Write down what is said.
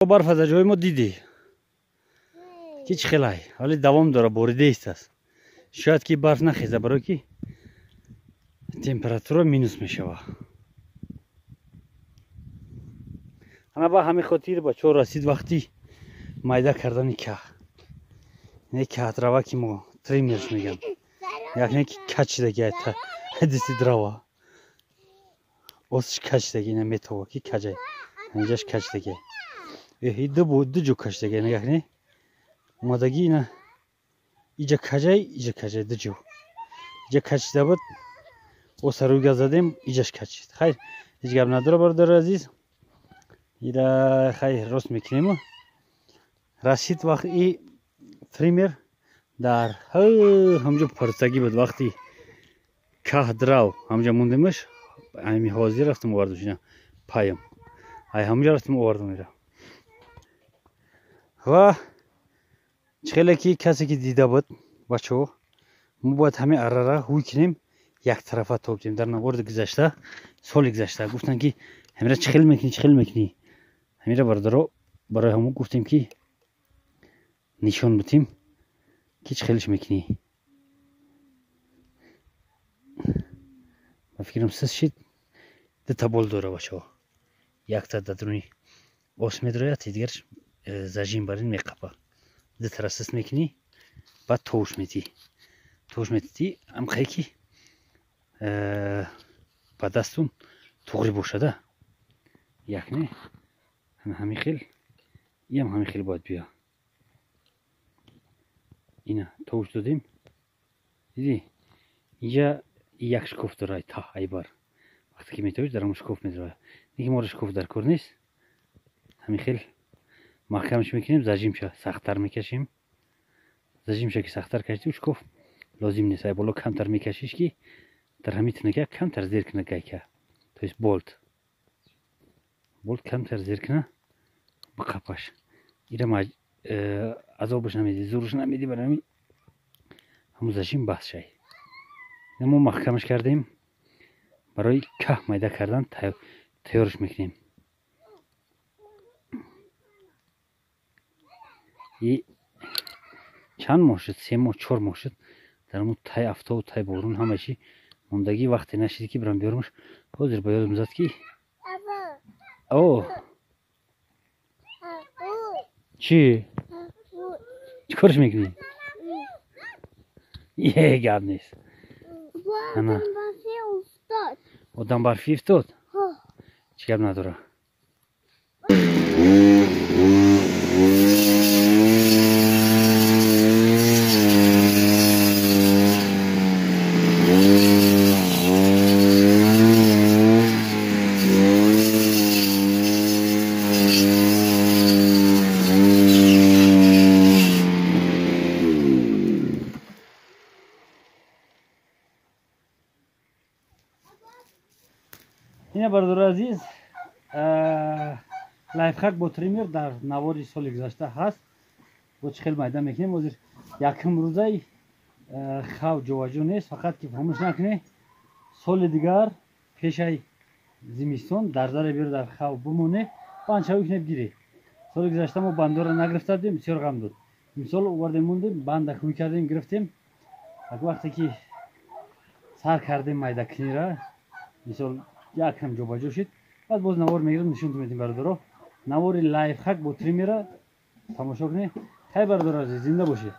Барф аз ҷои мо дидӣ ки чӣ хелай, вале давом дора, борида истааст. Шояд ки барф нахеза, барое ки температура минус мешава. Ана ба ҳамин хотир, бачаҳо, расид вақти майда кардани каҳ. Не, каҳдрава, ки мо триммерш мегӯям, якне ки кач шидаги, дисти драва осш кач шидаги, ина метова ки каҷай, инҷаш кач шидаги, ду ҷо кач шидаги, якне омадаги, ина иҷа каҷай, иҷа каҷай, ду ҷо иҷа кач шида буд. Оса рӯй газ задем, иҷаш кач шид. Хайр, ҳеҷ гап надора, бародари азиз, ира хайр рост мекунему. Расид вақт и триммер дар ҳамҷо парсагӣ буд, вақти каҳ драв ҳамҷа мондемаш. Ами ҳозир рафтам овардам, шина паям ай ҳамҷа рафтам овардам ира. Ва чӣ хеле ки касе ки дида буд, бачаҳо, мо бояд ҳамин аррара ҳуй кунем, яктарафа тобдем. Дар наворди гузашта, соли гузашта гуфтанд, ки ҳамира чӣ хел мекунӣ, чӣ хел мекунӣ ҳамира. Бародаро, барои ҳамо гуфтем, ки нишон бутим, ки чӣ хелш мекунӣ. Ба фикрам, сиз шид. Дута бол дора, бачаҳо, якта дадруни ос медрояд, дигарш зажим барин меқапа. Дутара сиз мекунӣ, баъд товуш метӣ, товуш метӣ, амқае ки ба дастун туғри бошада. Як не, ҳамин хел, иам ҳамин хел бояд биё. Ина товуш додем, дидӣ, инҷа як шкоф дора та айбар. Вақте ки метовиш, дар ҳамон шкоф медрояд. Неки моро шкоф дар кор нест. Ҳамин хел маҳкамаш мекунем, зажимша сахттар мекашем. Зажимша ки сахттар кашидӣ, шкоф лозим нест. Ай боло камтар мекашиш, ки дар ҳамин тинака камтар зер кина гайка, то есть болт камтар зер кина, биқапаш. Ира азобаш намедӣ, зурш намедӣ, барои ҳамин ҳамун зажим баҳс шай. Мо маҳкамаш кардем, барои каҳ майда кардан тайёрш мекунем. И чанд моҳ шуд, 3 моҳ, 4 моҳ шуд, дар ҳамун тай афтобу тай борун ҳама чи мондагӣ, вақте нашид, ки бирам биёрмаш. Ҳозир ба ёдам зад, ки о чӣ, чӣ корш мекунӣ? Е, гап нест. Ана одам барфӣ ифтод, чӣ гап надора. Ина, бародари азиз, лайфхак бо триммер дар навори соли гузашта ҳаст, бо чӣ хел майда мекунем. Ҳозир якум рӯзаи хав ҷоваҷо нест, фақат ки фаромӯш накунед, соли дигар пешаи зимистон дарзаре биёр, дар хав бимоне, бандшавӣ кунед, гиред. Соли гузашта мо бандора нагирифта будем, бисёр ғам дод. Имсол овардем, мондем, банда ҳуй кардем, гирифтем. Як вақте ки сар кардем майдакунира, мисол, якам ҷобаҷо шид. Баъд боз навор мегирам, нишонтон медиҳем. Бародаро, навори лайфхак бо триммера тамошо кунед. Хай, бародаро азиз, зинда бошед.